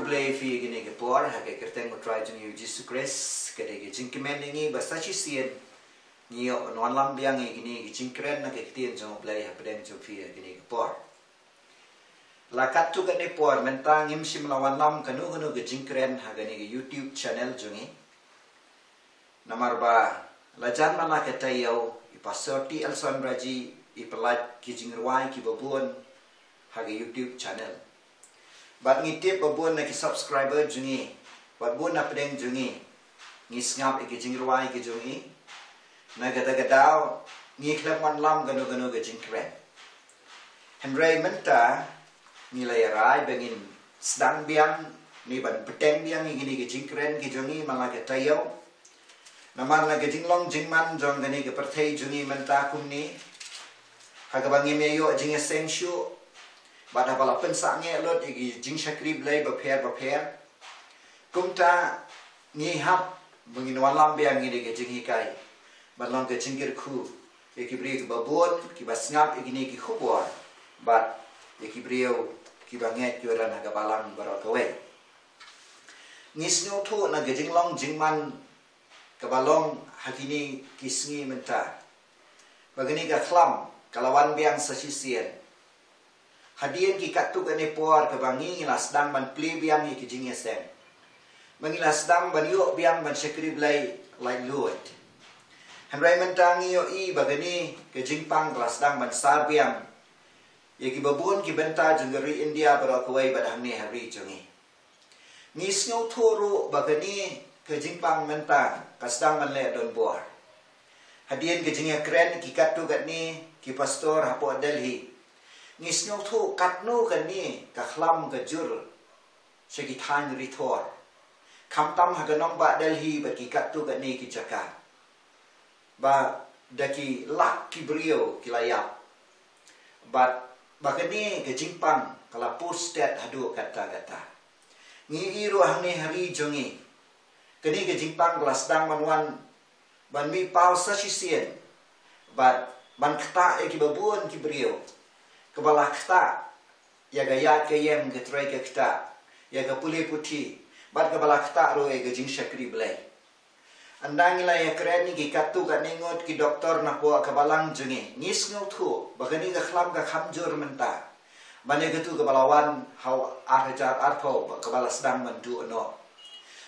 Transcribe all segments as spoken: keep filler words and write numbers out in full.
Blei ïa phi kine ki por ha ka kyrteng U Trai jong ngi U Jisu Khrist. Ka dei ka jingkmen ïa ngi ba sa shisien ngi ïoh ban wanlam biang ïa kine ki jingkren na ka ktien jong U Blei hapdeng jong phi ha kine ki por. La katto katne por mynta ngim shym la wanlam kano kano ka jingkren ha kane ka YouTube channel jong ngi. Namar ba la jan man la ka taïew i Pastor T L Sonbraji i pynlait ki jingrwai kiba bun ha ka YouTube channel. Bad ngi tip ba bun na ki subscriber jong ngi bad bun na pdeng jong ngi ngi sngap ïa ki jingrwai ki jong ngi. Na kata ka daw ngi khlem wanlam kano kano ka jingkren. Hynrei mynta ngi la ïarai ba ngin sdang biang ne ban bteng biang ïa kine ki jingkren ki jong ngi man la ka taïew. Namar na ka jinglong jingman jong kane ka pyrthei jong ngi mynta kumne, ha kaba ngim ïoh jingïaseng shuh bad haba la pynsangeh lut ïa ki jingshakri Blei bapher bapher. Kumta ngi hap ba ngin wanlam biang ïa kine ki jinghikai ban long ka jingkyrkhu ïa ki briew kiba bun kiba sngap ïa kine ki khubor bad ïa ki briew kiba ngeit kiba don ha ka balang baroh kawei. Ngi sngewthuh na ka jinglong jingman kaba long ha kine ki sngi mynta ba kane ka khlam ka la wan biang sa shisien. Hadien ki katto katne por kaba ngi ngi la sdang ban plie biang ïa ki jingïaseng, ba ngi la sdang ban ïoh biang ban shakri Blei laitluid. Hynrei mynta ngi ïohi ba kane ka jingpang ka la sdang ban sar biang ïa kiba bun ki bynta jong ka ri India baroh kawei bad hangne ha ri jong ngi. Ngi sngewthuh ruh ba kane ka jingpang mynta ka sdang ban leh donbor. Hadien ka jingïakren ki katto katne ki pastor hapoh Delhi, ngi sngewthuh katno kane ka khlam ka jur sha ki thaiñ ri thor, khamtam ha ka nongbah Delhi bad ki katto katne ki jaka, ba da ki lak ki briew ki la ïap. Bad ba kane ka jingpang ka la pur stet haduh katta katta. Ngi ïohi ruh hangne ha ri jong ngi, kane ka jingpang ka la sdang ban wan ban mih paw sa shisien bad ban ktah ïa kiba bun ki briew, kaba la ktah ïa ka ïaid ka ïeng, ka trei ka ktah, ïa ka pule puthi, bad kaba la ktah ruh ïa ka jingshakri Blei. Ynda ngi la ïakren ïa ki katto katne ngut ki doktor napoh ka balang jong ngi, ngi sngewthuh ba kane ka khlam ka kham jur mynta ban ïa katu kaba la wan ha u ar hajar arphew ba kaba la sdang ban duh noh.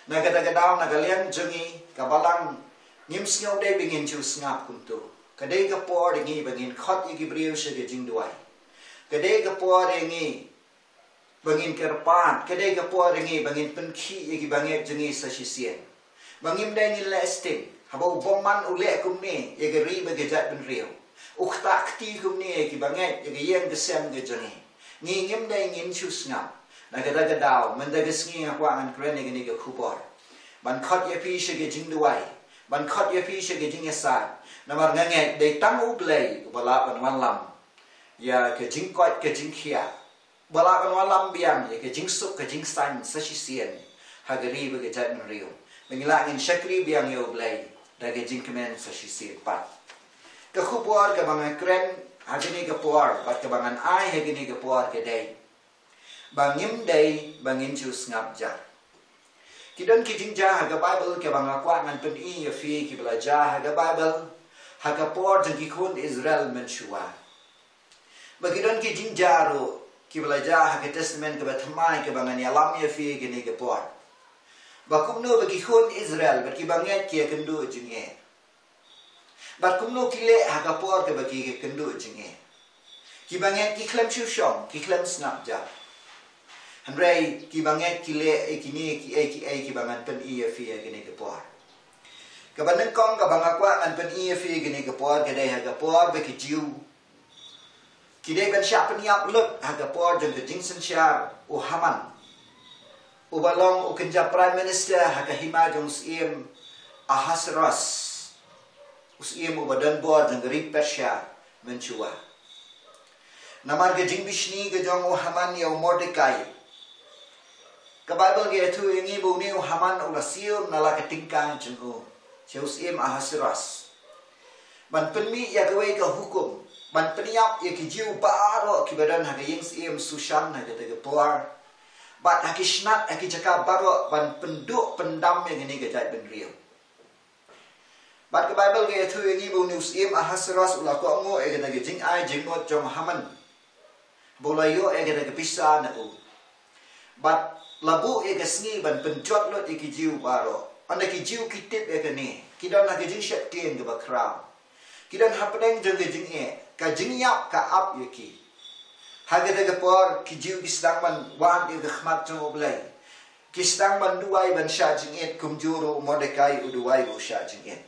Na kata ka daw na ka liang jong ngi ka balang ngim sngew dei ba ngin shu sngap kumtu. Ka dei ka por ïa ngi ba ngin khot ïa ki briew sha ka jingduwai. Ka dei ka por ïa ngi ba ngin kyrpad, ka dei ka por ïa ngi ba ngin pynkhih ïa ki bangeit jong ngi sa shisien. Ba ngim dei ngin leh sting, haba u bymman u leh kumne ïa ka ri bad ka jaitbynriew, u ktah kti kumne ïa ki bangeit, ïa ka ïing ka sem ka jong ngi, ngi ngim dei ngin shu sngap. Na kata ka daw mynta ka sngi nga kwah ngan kren ïa kane ka khubor ban khot ïa phi sha ka jingduwai, ban khot ïa phi sha ka jingïasaid. Namar nga ngeit dei tang U Blei uba lah ban wanlam ïa ka jingkoit ka jingkhiah, ba lah ban wanlam biang ïa ka jingsuk ka jingsaiñ sa shisien ha ka ri bad ka jaitbynriew. Ba ngi lah ngin shakri biang ïa U Blei da ka jingkmen sa shisien pat. Ka khubor kaba nga kren ha kane ka por bad kaba ngan ai ha kane ka por ka dei ba ngim dei ba ngin shu sngap jar. Ki don ki jingjia ha ka Baibl kaba nga kwah ngan pyni ïa phi, kiba la jia ha ka Baibl ha ka por jong ki khun Israel mynshuwa. Ba ki don ki jingjia ruh kiba la jia ha ka Testament kaba thymmai kaba ngan ïalam ïa phi kane ka por. Ba kumno ba ki khun Israel bad ki bangeit ki ïakynduh jingeh, bad kumno ki leh ha ka por kaba ki ïakynduh jingeh. Ki bangeit ki khlem shu shong, ki khlem sngap jar. Hynrei ki bangeit ki leh ïa kine kiei kiei kiba ngan pyni ïa phi ha kane ka por. Kaba nyngkong kaba nga kwah ngan pyni ïa phi ha kane ka por ka dei ha ka por ba ki Jiw ki dei ban shah pynïap lut ha ka por jong ka jingsynshar u Haman, uba long u kynja Prime Minister ha ka hima jong u syiem Ahasuerus, u syiem uba donbor jong ka ri Persia mynshuwa. Namar ka jingbishni ka jong u Haman ïa u Mordekai, ka Baibl ka ïathuh ïa ngi ba une u Haman u la siew na la ka tyngka jong u sha u syiem Ahasuerus ban pynmih ïa kawei ka hukum ban pynïap ïa ki Jiw baroh kiba don ha ka ïing syiem Sushan ha kata ka por. Bad ha ki snat, ha ki jaka baroh ban pynduh pyndam ïa kane ka jaitbynriew. Bad ka Baibl ka ïathuh ïa ngi ba une u syiem Ahasuerus u la kohnguh ïa kata ka jingai jingmut jong u Haman, ba u la ïoh ïa kata ka pisa na u. Bad la buh ïa ka sngi ban pynjot lut ïa ki Jiw baroh. Hynda ki Jiw ki tip ïa kane, ki don ha ka jingsheptieng kaba khraw. Ki don hapdeng jong ka jingeh, ka jingïap ka ap ïa ki. Ha kata ka por ki Jiw ki sdang ban wad ïa ka khmat jong U Blei. Ki sdang ban duwai ban shah jingit, kumjuh ruh u Mordekai u duwai ba u shah jingit.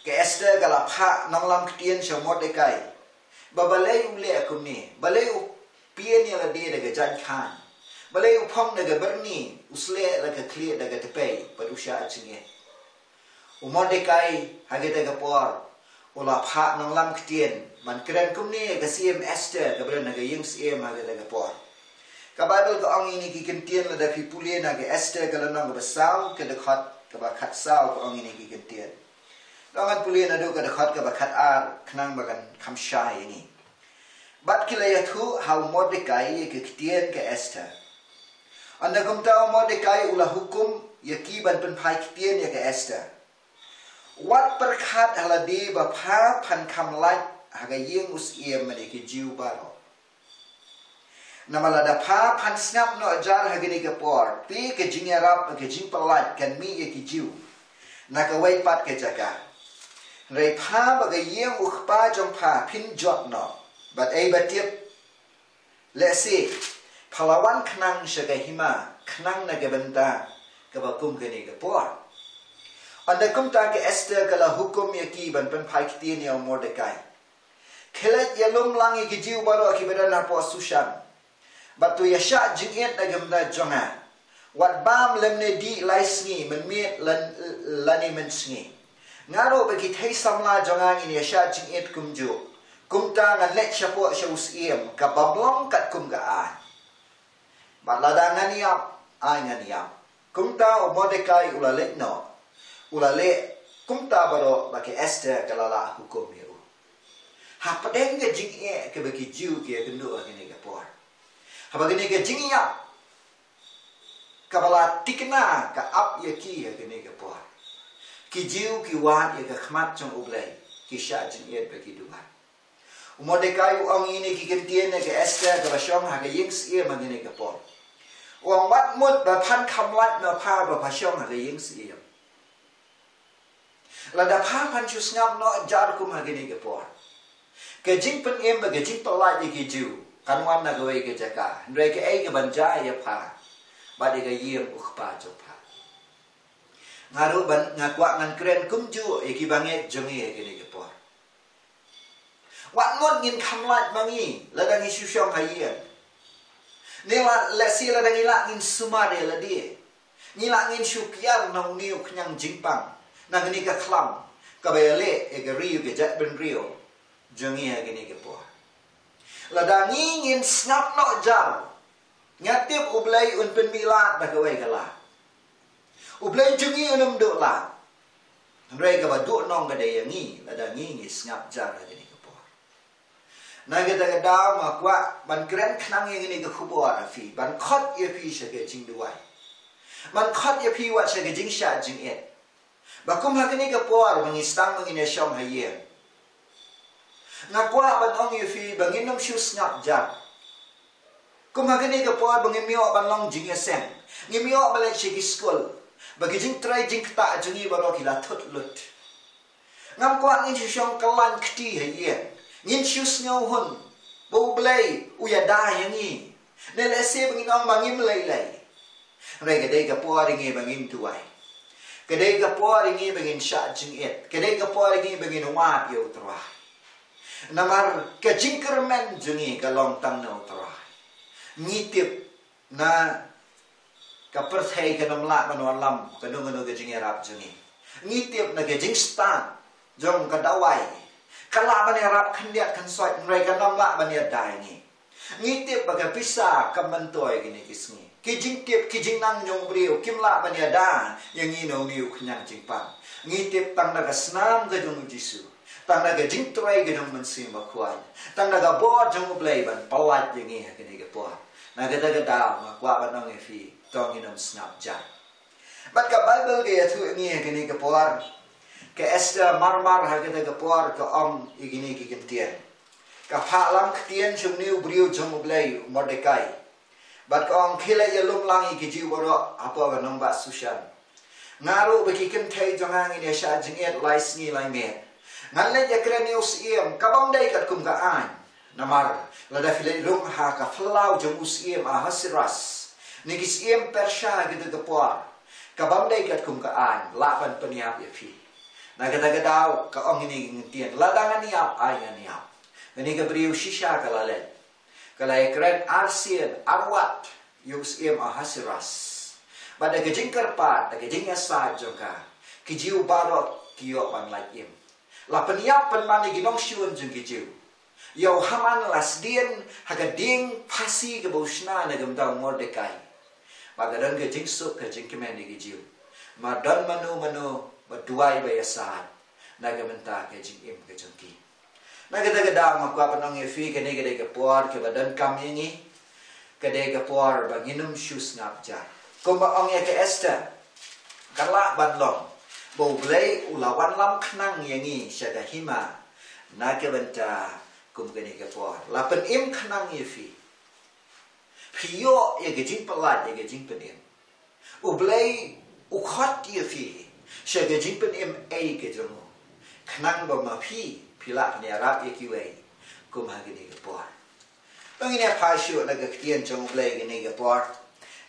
Ka Esther ka la phah nonglam ktien sha u Mordekai ba balei u leh kumne, balei u pynïa lade da ka jaiñkhain, balei u phong da ka byrni, u sleh da ka khlieh da ka tpei, bad u shah jingit. U Mordekai ha kata ka por u la phah nonglam ktien ban kren kumne ïa ka Syiem Esther kaba don ha ka ïing syiem ha kata ka por. Ka Baibl ka ong ïa kine ki kyntien, lada phi pule na ka Esther ka lynnong kaba saw, ka dkhot kaba khatsaw, ka ong ïa kine ki kyntien. Ngan pule naduh ka dkhot kaba khatar khnang ba kan kham shai ïa ngi. Bad ki la ïathuh ha u Mordekai ïa ki ktien ka Esther. Hynda kumta u Mordekai u la hukum ïa ki ban pynphai ktien ïa ka Esther. Wat pyrkhat ha lade ba pha phan kham lait ha ka ïing u syiem bad ïa ki Jiw baroh. Namar lada pha phan sngap noh jar ha kane ka por, te ka jingïarap bad ka jingpyllait kan mih ïa ki Jiw na kawei pat ka jaka. Hynrei pha bad ka ïing u kpa jong pha phin jot noh. Bad ei ba tip, lehse pha la wan khnang sha ka hima khnang na ka bynta kaba kum kane ka por. Hynda kumta ka Esther ka la hukum ïa ki ban pynphai ktien ïa u Mordekai. Khie leit ïalum lang ïa ki Jiw baroh kiba don hapoh Sushan. Bad to ïashah jingit na ka bynta jong nga. Wat bam lymne dih lai sngi, mynmiet lane mynsngi. Nga ruh bad ki thei samla jong nga ngin ïashah jingit kumjuh. Kumta ngan leit shapoh sha u syiem, ka bym long katkum ka aiñ. Bad lada ngan ïap, ai ngan ïap. Kumta u Mordekai u la leit noh, u la leh kumta baroh ba ka Esther ka la lah hukum ïa u. Hapdeng ka jingeh kaba ki Jiw ki ïakynduh ha kane ka por, haba kane ka jingïap kaba la tikna ka ap ïa ki ha kane ka por, ki Jiw ki wad ïa ka khmat jong U Blei, ki shah jingit bad ki duwai. U Mordekai u ong ïa kine ki kyntien ïa ka Esther kaba shong ha ka ïing syiem ha kane ka por. U ong, wat mut ba phan kham lait noh pha ba pha shong ha ka ïing syiem. Lada pha phan shu sngap noh jar kum ha kane ka por, ka jingpynim bad ka jingpyllait ïa ki Jiw kan wan na kawei ka jaka, hynrei kaei kaban jia ïa pha bad ïa ka ïing u kpa jong pha. Nga ruh ban, nga kwah ngan kren kumjuh ïa ki bangeit jong ngi ha kane ka por. Wat mut ngin kham lait ma ngi lada ngi shu shong ha ïing. Ne la, lehse lada ngi lah ngin sumar ïa lade. Ngi lah ngin shu kiar na une u khñiang jingpang, na kane ka khlam kaba ïaleh ïa ka ri, ïa ka jaitbynriew jong ngi ha kane ka por. Lada ngi ngin sngap noh jar, nga tip U Blei un pynmih lad da kawei ka lad. U Blei jong ngi un ym duh lad. Hynrei kaba duh nong ka dei ïa ngi lada ngi ngi sngap jar ha kane ka por. Na kata ka daw nga kwah ban kren khnang ïa kane ka khubor ha phi, ban khot ïa phi sha ka jingduwai, ban khot ïa phi wat sha ka jingshah jingit. Ba kum ha kane ka por ba ngi sdang ba ngin ïashong ha ïing, nga kwah ban ong ïa phi ba ngin ym shu sngap jar. Kum ha kane ka por ba ngim ïoh ban long jingïaseng, ngim ïoh ban leit sha ki skul, ba ki jingtrei jingktah jong ngi baroh ki la thut lut. Ngam kwah ngin shu shong kyllain kti ha ïing. Ngin shu sngewhun ba U Blei u ïada ïa ngi. Ne lehse ba ngin ong ba ngim lei lei. Hynrei ka dei ka por ïa ngi ba ngin duwai. Ka dei ka por ïa ngi ba ngin shah jingit. Ka dei ka por ïa ngi ba ngin wad ïa U Trai. Namar ka jingkyrmen jong ngi ka long tang na U Trai. Ngi tip na ka pyrthei kan ym lah ban wallam kano kano ka jingïarap jong ngi. Ngi tip na ka jingstad jong ka dawai ka lah ban ïarap khyndiat khynsoit, hynrei kan ym lah ban ïada ïa ngi. Ngi tip ba ka pisa kam myntoi kine ki sngi. Ki jingtip, ki jingnang jong u briew kim lah ban ïada ïa ngi na une u khñiang jingpang. Ngi tip tang da ka snam ka jong U Jisu, tang da ka jingtrei ka jong U Mynsiem Bakhuid, tang da ka bor jong U Blei ban pyllait ïa ngi ha kane ka por. Na kata ka daw nga kwah ban ong ïa phi, to ngin ym sngap jar. Bad ka Baibl ka ïathuh ïa ngi ha kane ka por, ka Esther marmar ha kata ka por ka ong ïa kine ki ktien. Ka phah lang ktien sha une u briew jong U Blei, u Mordekai. Bad ka ong, khie leit ïalum lang ïa ki Jiw baroh hapoh ka nongbah Sushan. Nga ruh bad ki kynthei jong nga ngin ïa shah jingit lai sngi lai miet. Ngan leit ïakren ïa u syiem, ka bym dei katkum ka aiñ. Namar lada phi leit rung ha ka phyllaw jong u syiem Ahasuerus, ne ki syiem Persia ha kata ka por, ka bym dei katkum ka aiñ, lah ban pynïap ïa phi. Na kata ka daw ka ong ïa kine ki ktien, lada ngan ïap, ai ngan ïap. Kane ka briew shisha ka la leit. Ka la ïakren arsien arwat ïa u syiem Ahasuerus. Bad da ka jingkyrpad, da ka jingïasaid jong ka, ki Jiw baroh ki ïoh ban lait im. La pynïap pynban ïa ki nongshun jong ki Jiw. Ïa u Haman la sdien ha ka dieng phasi kaba u shna na ka bynta u Mordekai. Bad ka don ka jingsuk ka jingkmen ïa ki Jiw. Namar don mano mano ba duwai ba ïasaid na ka bynta ka jingim ka jong ki. Na kata ka daw nga kwah ban ong ïa phi, kane ka dei ka por kaba donkam ïa ngi. Ka dei ka por ba ngin ym shu sngap jar. Kumba ong ïa ka Esther, kan lah ban long ba U Blei u la wanlam khnang ïa ngi sha ka hima na ka bynta kum kane ka por. La pynim khnang ïa phi. Phi ïoh ïa ka jingpyllait, ïa ka jingpynim. U Blei u khot ïa phi sha ka jingpynim ei ka jong u, khnang ba ma phi phi lah ban ïarap ïa kiwei kum ha kane ka por. To ngin ïa phai shuh na ka ktien jong U Blei kane ka por.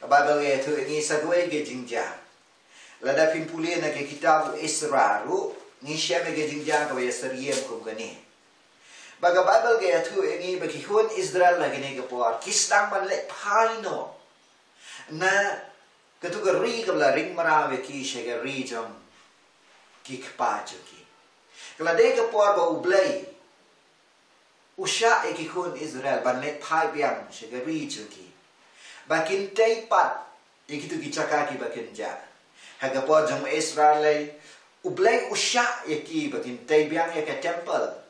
Ka Baibl ka ïathuh ïa ngi sa kawei ka jingjia. Lada phin pule na ka kitab u Esra ruh, ngi shem ïa ka jingjia kaba ïasyriem kum kane. Ba ka Baibl ka ïathuh ïa ngi ba ki khun Israel ha kane ka por ki sdang ban leit phai noh na katu ka ri kaba la ring mraw ïa ki sha ka ri jong ki kpa jong ki. Ka la dei ka por ba U Blei u shah ïa ki khun Israel ban leit phai biang sha ka ri jong ki, ba kin tei pat ïa kitu ki jaka kiba kin jah. Ha ka por jong u Esra lei, U Blei u shah ïa ki ba kin tei biang ïa ka temple,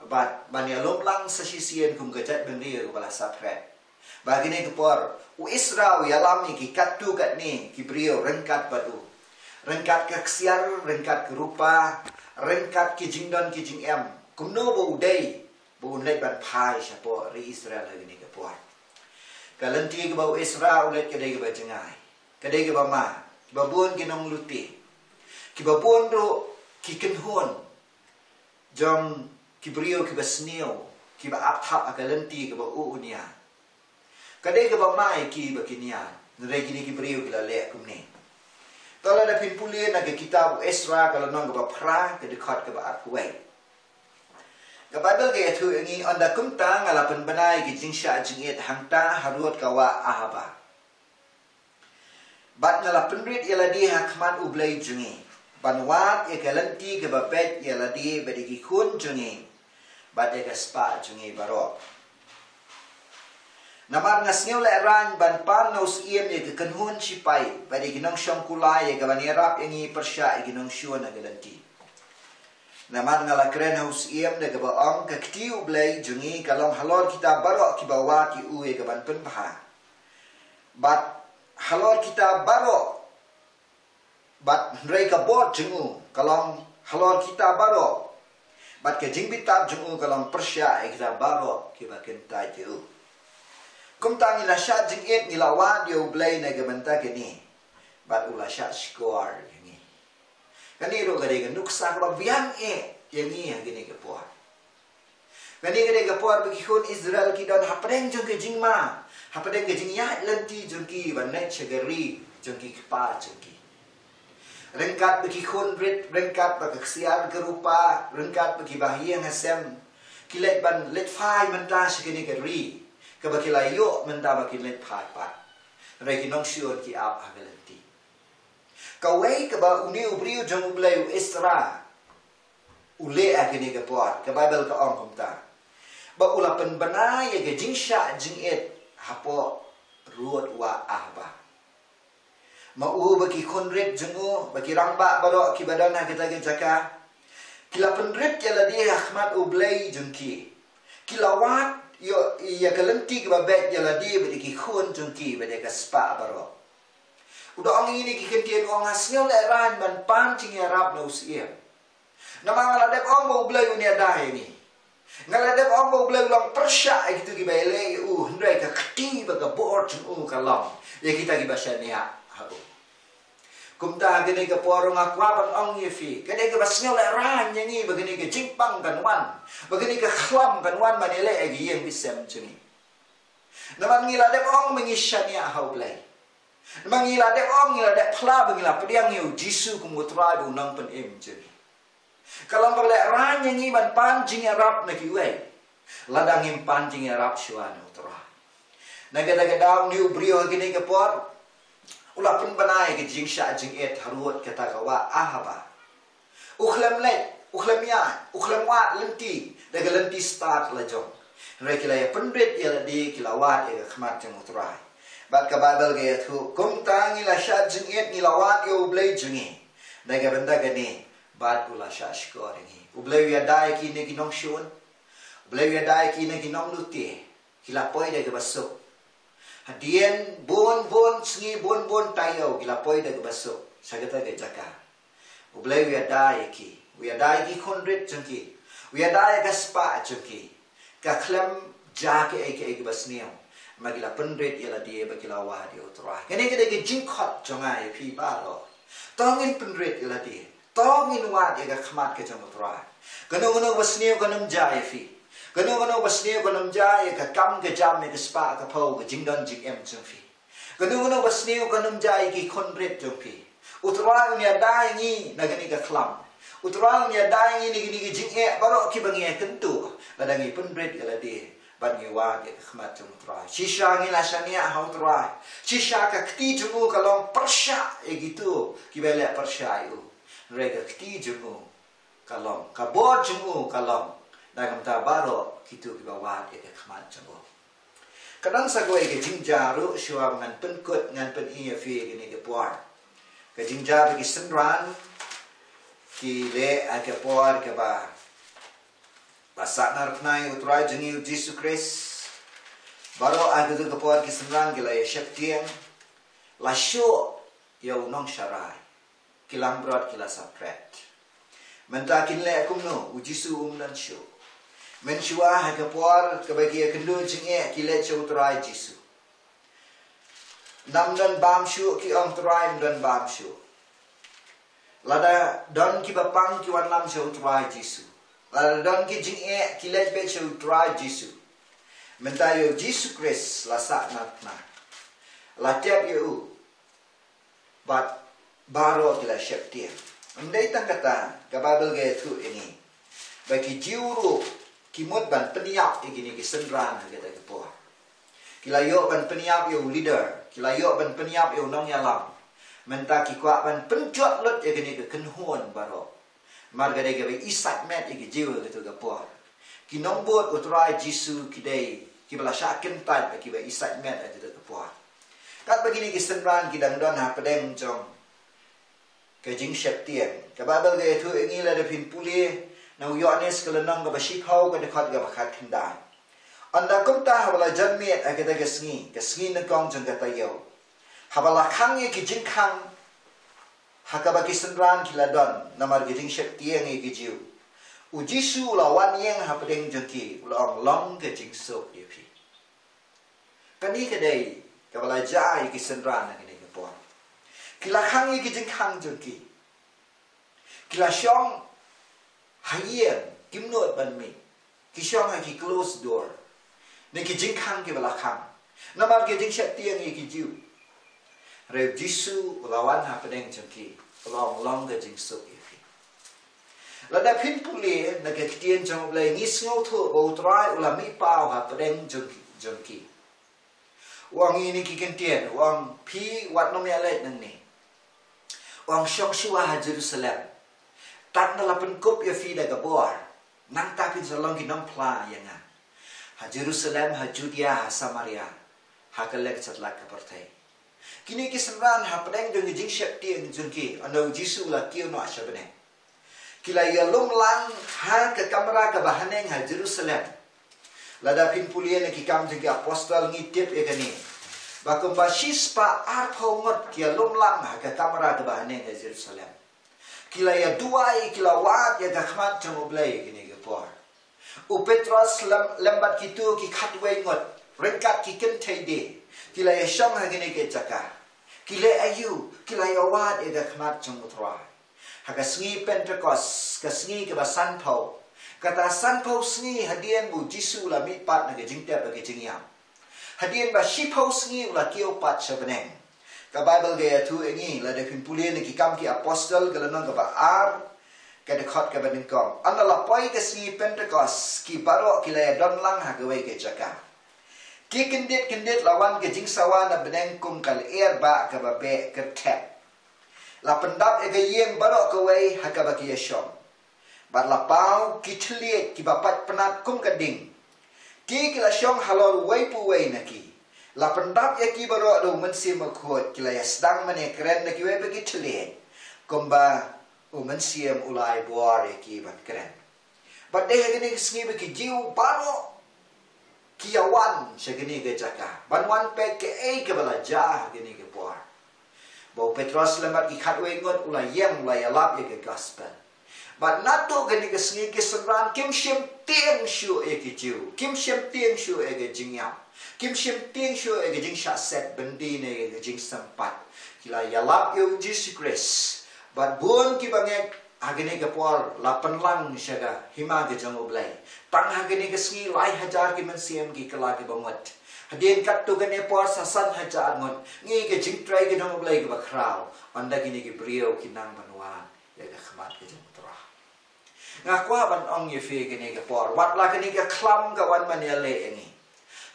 bad ban ïalum lang sa shisien kum ka jaitbynriew kaba la sah phred. Ba kine ki por u Esra u ïalam ïa ki katto katne ki briew ryngkat bad u, ryngkat ka ksiar, ryngkat ka rupa, ryngkat ki jingdon ki jingem. Kumno ba u dei ba un leit ban phai shapoh ri Israel ha kine ki por. Ka lynti kaba u Esra u leit ka dei kaba jngai, ka dei kaba ma, kiba bun ki nonglute, kiba bun ruh ki kynhun jong ki briew kiba sniew, kiba ap thap ha ka lynti kaba u un ïa. Ka dei kaba ma ïa ki ba kin ïa, hynrei kine ki briew ki la leh kumne. To lada phin pule na ka kitab u Esra ka lynnong kaba phra, ka dkhot kaba arphew wei. Ka Baibl ka ïathuh ïa ngi, ynda kumta nga la pynbna ïa ka jingshah jingit hangta harud ka wah Ahaba. Bad nga la pynrit ïa lade ha khmat U Blei jong ngi, ban wad ïa ka lynti kaba beit ïa lade bad ïa ki khun jong ngi, bad ïa ka spah jong ngi baroh. Namar nga sngew lehraiñ ban pan na u syiem ïa ka kynhun shipai bad ïa ki nongshong kular ïa kaban ïarap ïa ngi pyrshah ïa ki nongshun ha ka lynti. Namar nga la kren ha u syiem da kaba ong, ka kti U Blei jong ngi ka long halor kita baroh kiba wad ïa u ïa kaban pynbha. Bad halor kita baroh, bad hynrei ka bor jong u ka long halor kita baroh, bad ka jingbitar jong u ka long pyrshah ïa kita baroh kiba kyntait ïa u. Kumta ngi la shah jingit, ngi la wad ïa U Blei na ka bynta kane, bad u la shah shkor ïa ngi. Kane ruh ka dei ka nuksa kaba biang eh ïa ngi ha kane ka por. Kane ka dei ka por ba ki khun Israel ki don hapdeng jong ka jingma, hapdeng ka jingïaid lynti jong ki ban leit sha ka ri jong ki kpa jong ki. Ryngkat bad ki khun rit, ryngkat bad ka ksiar ka rupa, ryngkat bad ki bahaïing hasem, ki leit ban leit phai mynta sha kane ka ri kaba ki la ïoh mynta ba kin leit phai pat. Hynrei ki nongshun ki ap ha ka lynti. Kawei kaba une u briew jong U Blei u Esra u leh ha kane ka por, ka Baibl ka ong kumta, ba u la pynbna ïa ka jingshah jingit hapoh rud wah Ahaba. Ma u bad ki khun rit jong u bad ki rangbah baroh kiba don ha kata ka jaka, ki la pynrit ïa lade ha khmat U Blei jong ki. Ki la wad ïa, ïa ka lynti kaba beit ïa lade bad ïa ki khun jong ki bad ïa ka spah baroh. U da ong ïa kine ki kyntien, u ong, nga sngew lehraiñ ban pan jingïarap na u Syiem. Namar nga la dep ong ba U Blei un ïada ïa ngi. Nga la dep ong ba U Blei u long pyrshah ïa kito kiba ïaleh ïa u, hynrei ka kti bad ka bor jong u ka long ïa kita kiba shaniah ha u. Kumta ha kane ka por nga kwah ban ong ïa phi, kane kaba sngew lehraiñ ïa ngi ba kane ka jingpang kan wan, ba kane ka khlam kan wan ban ïaleh ïa ka ïing ka sem jong ngi. Namar ngi la dep ong ba ngi shaniah ha U Blei. Namar ngi la dep ong, ngi la dep phla ba ngi la pdiang ïa U Jisu kum U Trai bad U Nongpynim jong ngi. Ka long kaba lehraiñ ïa ngi ban pan jingïarap na kiwei lada ngim pan jingïarap shuwa na U Trai. Na kata ka daw une u briew ha kane ka por u la pynbna ïa ka jingshah jingit harud kata ka wah Ahava. U khlem leit, u khlem ïaid, u khlem wad lynti da ka lynti stad la jong. Hynrei ki la ïa pynrit ïa lade, ki la wad ïa ka khmat jong U Trai. Bad ka Baibl ka ïathuh, kumta ngi la shah jingit, ngi la wad ïa U Blei jong ngi da ka bynta kane, bad u la shah shkor ïa ngi. U Blei u ïada ïa ki na ki nongshun. U Blei u ïada ïa ki na ki nonglute. Ki la poi da kaba suk. Hadien bun bun sngi, bun bun taïew, ki la poi da kaba suk sha kata ka jaka. U Blei u ïada ïa ki, u ïada ïa ki khun rit jong ki, u ïada ïa ka spah jong ki. Ka khlem jia kaei kaei kaba sniew, namar ki la pynrit ïa lade bad ki la wad ïa U Trai. Kane ka dei ka jingkhot jong nga ïa phi baroh. To ngin pynrit ïa lade. To ngin wad ïa ka khmat ka jong U Trai. Kano kano ba sniew kan ym jia ïa phi. Kano kano ba sniew kan ym jia ïa ka kam ka jam, ïa ka spah ka phew, ka jingdon jingem jong phi. Kano kano ba sniew kan ym jia ïa ki khun rit jong phi. U Trai un ïada ïa ngi na kane ka khlam. U Trai un ïada ïa ngi na kine ki jingeh baroh kiba ngi ïakynduh lada ngi pynrit ïa lade bad ngi wad ïa ka khmat jong U Trai. Shisha ngi la shaniah ha U Trai. Shisha ka kti jong u ka long pyrshah ïa kito kiba leh pyrshah ïa u. Hynrei ka kti jong u ka long, ka bor jong u ka long na ka bynta baroh kito kiba wad ïa ka khmat jong u. Ka don sa kawei ka jingjia ruh shuwa ba ngan pynkut, ngan pyni ïa phi ha kane ka por. Ka jingjia ba ki synran ki leh ha ka por kaba la sahnarphna ïa U Trai jong ngi U Jisu Khrist. Baroh ha kato ka por ki synran ki la ïa sheptieng, la shuh ïa u nongsharai. Ki langbrot, ki la sah pret. Mynta kin leh kumno, U Jisu um don shuh. Mynshuwa ha ka por kaba ki ïakynduh jingeh ki leit sha U Trai Jisu. Ym don bam shuh, ki ong, Trai, ym don bam shuh. Lada don kiba pang ki wanlam sha U Trai Jisu. Lada don ki jingeh ki leit beit sha U Trai Jisu. Mynta ïa U Jisu Khrist la sahnarphna. La tep ïa u. Bad baroh ki la sheptieng. Ym dei tang kata, ka Baibl ka ïathuh ïa ngi ba ki Jiw ruh ki mut ban pynïap ïa kine ki synran ha kata ka por. Ki la ïoh ban pynïap ïa u leader, ki la ïoh ban pynïap ïa u nongïalam. Mynta ki kwah ban pynjot lut ïa kine ki kynhun baroh. Namar ka dei kaba isait met ïa ki Jiw ha kato ka por. Ki nongbud U Trai Jisu ki dei kiba la shah kyntait bad kiba isait met ha kato ka por. Katba kine ki synran ki dang don hapdeng jong ka jingsheptieng, ka Baibl ka ïathuh ïa ngi, lada phin pule na u Ïoannis ka lynnong kaba shiphew, ka dkhot kaba khatkhyndai. Ynda kumta haba la jan miet ha kata ka sngi, ka sngi nyngkong jong ka taïew, haba la khang ïa ki jingkhang ha kaba ki synran ki la don namar ka jingsheptieng ïa ki Jiw, U Jisu u la wan ïeng hapdeng jong ki, u la ong, long ka jingsuk ïa phi. Kane ka dei kaba la jia ïa ki synran ha kane ka por. Ki la khang ïa ki jingkhang jong ki. Ki la shong ha ïing, kim nud ban mih. Ki shong ha ki closed door. Na ki jingkhang kiba la khang namar ka jingsheptieng ïa ki Jiw. Hynrei U Jisu u la wan hapdeng jong ki, u la ong, long ka jingsuk ïa phi. Lada phin pule na ka ktien jong U Blei, ngi sngewthuh ba U Trai u la mihpaw hapdeng jong, jong ki. U ong ïa kine ki ktien, u ong, phi wat nym ïaleit nangne. U ong, shong shuwa ha Jerusalem. Tad ynda la pynkup ïa phi da ka bor, nangta phin sa long ki nongphla ïa nga ha Jerusalem, ha Judia, ha Samaria, ha kylleng satlak ka pyrthei. Kine ki synran hapdeng jong ka jingsheptieng jong ki, ynda U Jisu u la kiew noh sha bneng, ki la ïalum lang ha ka kamra kaba haneng ha Jerusalem. Lada phin pule na ki Kam jong ki Apostol ngi tip ïa kane, ba kumba shispah arphew ngut ki ïalum lang ha ka kamra kaba haneng ha Jerusalem. Ki la ïa duwai, ki la wad ïa ka khmat jong U Blei ha kane ka por. U Petros lem, lem bad kito ki khatwei ngut, ryngkat ki kynthei de, ki la ïa shong ha kane ka jaka. Ki leh aïu? Ki la ïa wad ïa ka khmat jong U Trai. Ha ka sngi Pentekost, ka sngi kaba sanphew, kata sanphew sngi hadien ba U Jisu u la mihpat na ka jingtep bad ka jingïap, hadien ba shiphew sngi u la kiew pat sha bneng, ka Baibl ka ïathuh ïa ngi, lada phin pule na ki Kam ki Apostol, ka lynnong kaba ar, ka dkhot kaba nyngkong: Ynda la poi ka sngi Pentekost, ki baroh ki la ïa don lang ha kawei ka jaka. Ki kyndit kyndit la wan ka jingsawa na bneng kum ka lyer bah kaba beh kyrthep. La pyndap ïa ka ïing baroh kawei ha kaba ki ïa shong. Bad la paw ki thylliej kiba pait pnat kum ka ding. Ki ki la shong halor uwei pa uwei na ki. La pyndap ïa ki baroh da U Mynsiem Bakhuid, ki la ïa sdang ban ïa kren da kiwei pat ki thylliej, kumba U Mynsiem u la ai bor ïa ki ban kren. Bad dei ha kane ka sngi ba ki Jiw baroh ki ïa wan sha kane ka jaka ban wan peit kaei kaba la jia ha kane ka por. Ba u Petros lem bad ki khatwei ngut u la ïeng, u la ïalap ïa ka gospel. Bad naduh kane ka sngi ki synran kim shym tieng shuh ïa ki Jiw, kim shym tieng shuh ïa ka jingïap, kim shym tieng shuh ïa ka jingshah set byndi ne ïa ka jingsympat. Ki la ïalap ïa U Jisu Khrist. Bad bun kiba ngeit ha kane ka por la pynlang sha ka hima ka jong U Blei. Tang ha kane ka sngi lai hajar ki mynsiem ki kylla kiba mut. Hadien katto katne por sa san hajar ngut. Ngi ka jingtrei ka jong U Blei kaba khraw. Ynda kine ki briew ki nang ban wan ïa ka khmat ka jong U Trai. Nga kwah ban ong ïa phi kane ka por, wat la kane ka khlam ka wan ban ïaleh ïa ngi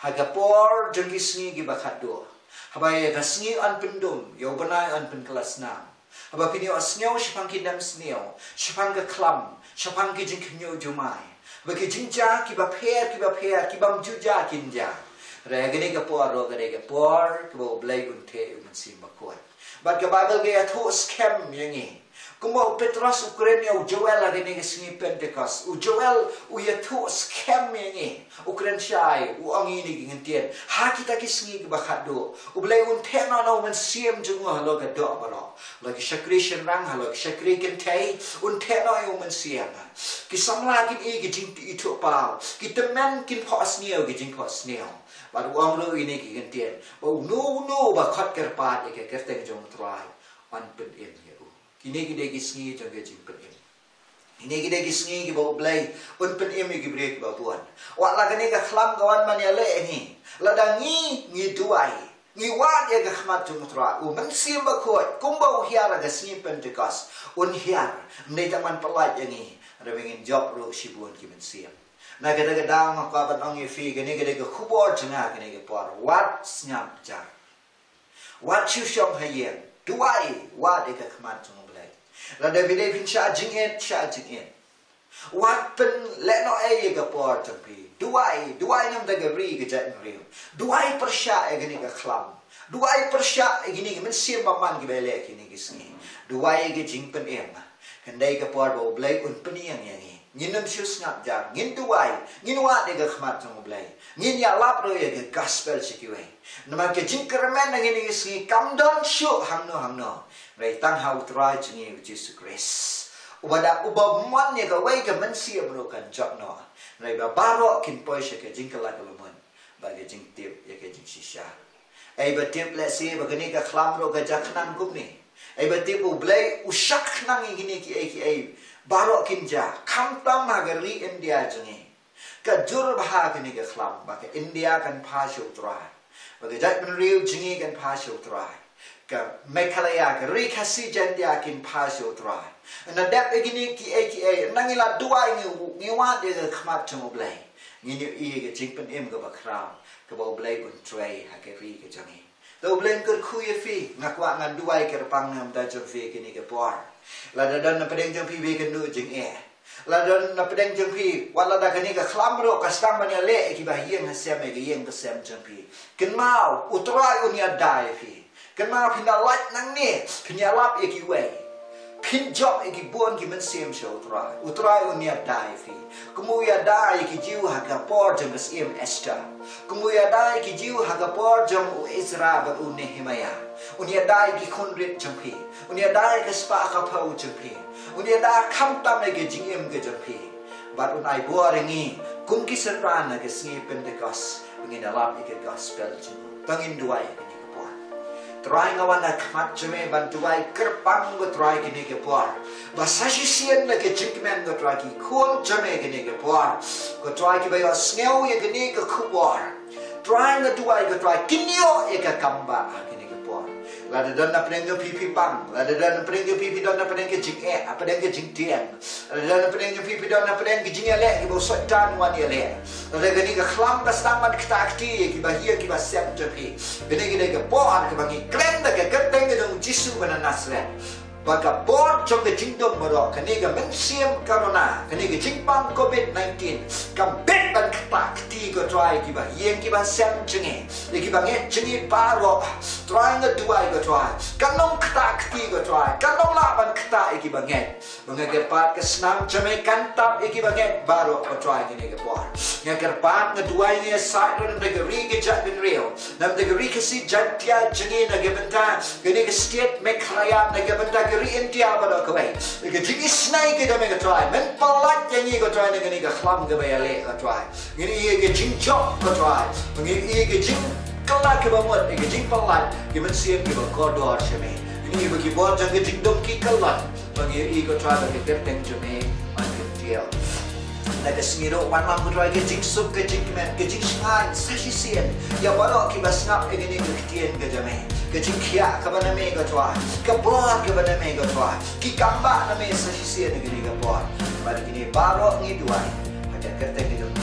ha ka por jong ki sngi kiba khatduh. Haba ïa ka sngi yn pyndum, ïa u bnai yn pynkylla snam. Haba phin ïohsngew shaphang ki nemsniew, shaphang ka khlam, shaphang ki jingkhynñiuh jumai, haba ki jingjia kiba pher kiba pher, ki bym ju jia kin jia. Hynrei ha kane ka por ruh ka dei ka por kaba U Blei un theh ïa U Mynsiem Bakhuid. Bad ka Baibl ka ïathuh skhem ïa ngi, kumba u Petros u kren ïa u Joel ha kane ka sngi Pentekost, u Joel u ïathuh skhem ïa ngi, u kren shai, u ong ïa ngi ki kyntien: Ha kita ki sngi kiba khatduh U Blei un theh noh na U Mynsiem jong u halor ka doh baroh, halor ki shakri shynrang, halor ki shakri kynthei, un theh noh ïa U Mynsiem. Ki samla kin ïohi ki jingithuhpaw, ki tymmen kin phohsniew ki jingphohsniew. Bad u ong ruh ïa ngi ki kyntien ba uno uno uba khot kyrpad ïa ka kyrteng jong U Trai yn pynim ïa u. Kine ki dei ki sngi jong ka jingpynim. Kine ki dei ki sngi kiba U Blei un pynim ïa ki briew kiba bun. Wat la kane ka khlam ka wan ban ïaleh ïa ngi, lada ngi, ngi duwai, ngi wad ïa ka khmat jong U Trai, U Mynsiem Bakhuid kumba u hiar ha ka sngi Pentekost un hiar. Ym dei tang ban pyllait ïa ngi, hynrei ba ngin jop ruh shibun ki mynsiem. Na kata ka daw nga kwah ban ong ïa phi, kane ka dei ka khubor jong nga kane ka por: wat sngap jar. Wat shu shong ha ïing. Duwai, wad ïa ka khmat jong U Blei. Lada phi dei phin shah jingit, shah jingit. Wat pynlehnohei ïa ka por jong phi. Duwai, duwai namar ka ri ka jaitbynriew. Duwai pyrshah ïa kane ka khlam. Duwai pyrshah ïa kine ki mynsiem bymman kiba ïaleh kine ki sngi. Duwai ïa ka jingpynim. Kan dei ka por ba U Blei un pynïeng ïa ngi. Ngin ym shu sngap jar, ngin duwai, ngin wad ïa ka khmat jong U Blei, ngin ïalap ruh ïa ka gospel sha kiwei. Namar ka jingkyrmen ha kine ki sngi kam don shuh hangno hangno, hynrei tang ha U Trai jong ngi U Jisu Khrist. Uba da, uba mon ïa kawei ka mynsiem ruh kan jot noh. Hynrei ba baroh kin poi sha ka jingkylla ka lymon bad ka jingtip ïa ka jingshisha. Ai ba tip lehse ba kane ka khlam ruh ka jia khnang kumne. Ai ba tip U Blei u shah khnang ïa kine kiei kiei baroh kin jia, khamtam ha ka ri India jong ngi. Ka jur bha kane ka khlam ba ka India kan phah sha U Trai, ba ka jaitbynriew jong ngi kan phah sha U Trai, ka Meghalaya, ka ri Khasi Jaintia kin phah sha U Trai. Ynda dep ïa kine kiei kiei, ynda ngi la duwai, ngi, ngi wad ïa ka khmat jong U Blei, ngin ïohi ïa ka jingpynim kaba khraw kaba U Blei un trei ha ka ri ka jong ngi. Te U Blei un kyrkhu ïa phi. Nga kwah ngan duwai kyrpang na ka bynta jong phi kane ka por. Lada don na pdeng jong phi ba kynduh jingeh, lada don na pdeng jong phi, wat lada kane ka khlam ruh ka sdang ban ïaleh ïa kiba ha ïing ha sem, ïa ka ïing ka sem jong phi, kynmaw U Trai un ïada ïa phi. Kynmaw phin da lait nangne, phin ïalap ïa kiwei. Phin jop ïa ki bun ki mynsiem sha U Trai. U Trai un ïada ïa phi. Kum u ïada ïa ki Jiw ha ka por jong ka Syiem Esther. Kum u ïada ïa ki Jiw ha ka por jong u Ezra bad u Nehemiah. Un ïada ïa ki khun rit jong phi. Un ïada ïa ka spah ka phew jong phi. Un ïada khamtam ïa ka jingim ka jong phi. Bad un ai bor ïa ngi kum ki synran ha ka sngi Pentekost. Ba ngin ïalap ïa ka gospel jong u. Ba ngin duwai ïa kane ka por. Trai, nga wan ha khmat jong me ban duwai kyrpang, ko Trai, kane ka por. Ba sa shisien la ka jingkmen, ko Trai, ki khun jong me kane ka por, ko Trai, kiba ïohsngew ïa kane ka khubor, Trai, nga duwai, ko Trai, kin ïoh ïa ka kam ba ha kane ka por. Lada don na pdeng jong phi, phi pang. Lada don na pdeng jong phi, phi don na pdeng ka jingeh, na pdeng ka jingtieng. Lada don na pdeng jong phi, phi don na pdeng ka jingïaleh kiba u Soitan u wan ïaleh. Lada kane ka khlam ka sdang ban ktah kti ïa kiba ïing kiba sem jong phi, kane ka dei ka por kaba ngi kren da ka kyrteng ka jong u Jisu ba na Nasareth, ba ka bor jong ka jingdum baroh, kane ka mynsiem corona, kane ka jingpang covid nineteen, ka bit ban ktah kti, ko Trai, ïa kiba ïing kiba sem jong ngi, ïa kiba ngeit jong ngi baroh. Trai, nga duwai, ko Trai, kan ym ktah kti, ko Trai, kan ym lah ban ktah ïa kiba ngeit. Ba nga kyrpad ka snam jong me kan tap ïa kiba ngeit baroh, ko Trai, kane ka por. Nga kyrpad, nga duwai, nga ïasaid ruh na ka ri ka jaitbynriew, na ka ri Khasi Jaiñtia jong ngi, na ka bynta kane ka state Meghalaya, na ka bynta ka ri India baroh kawei. Ïa ka jingisynei ka jong me, ko Trai, men pyllait ïa ngi, ko Trai, na kane ka khlam kaba ïaleh, ko Trai. Ngi ïohi ïa ka jingjop, ko Trai. Ngi ïohi ïa ka jingkylla kaba mut, ïa ka jingpyllait ki mynsiem kiba kordor sha me. Ngi ïohi ba ki bor jong ka jingdum ki kylla. Ba ngi ïohi, ko Trai, ba ka kyrteng jong me kan kyntiew. Na ka sngi ruh, wanlam, ko Trai, ka jingsuk, ka jingkmen, ka jingshngaiñ sa shisien ïa baroh kiba sngap ïa kane ka ktien ka jong me. Ka jingkhiah kaba na me, ko Trai, ka bor kaba na me, ko Trai, ki kambah na me sa shisien ïa kane ka por. Bad kine baroh ngi duwai ha ka kyrteng ka jong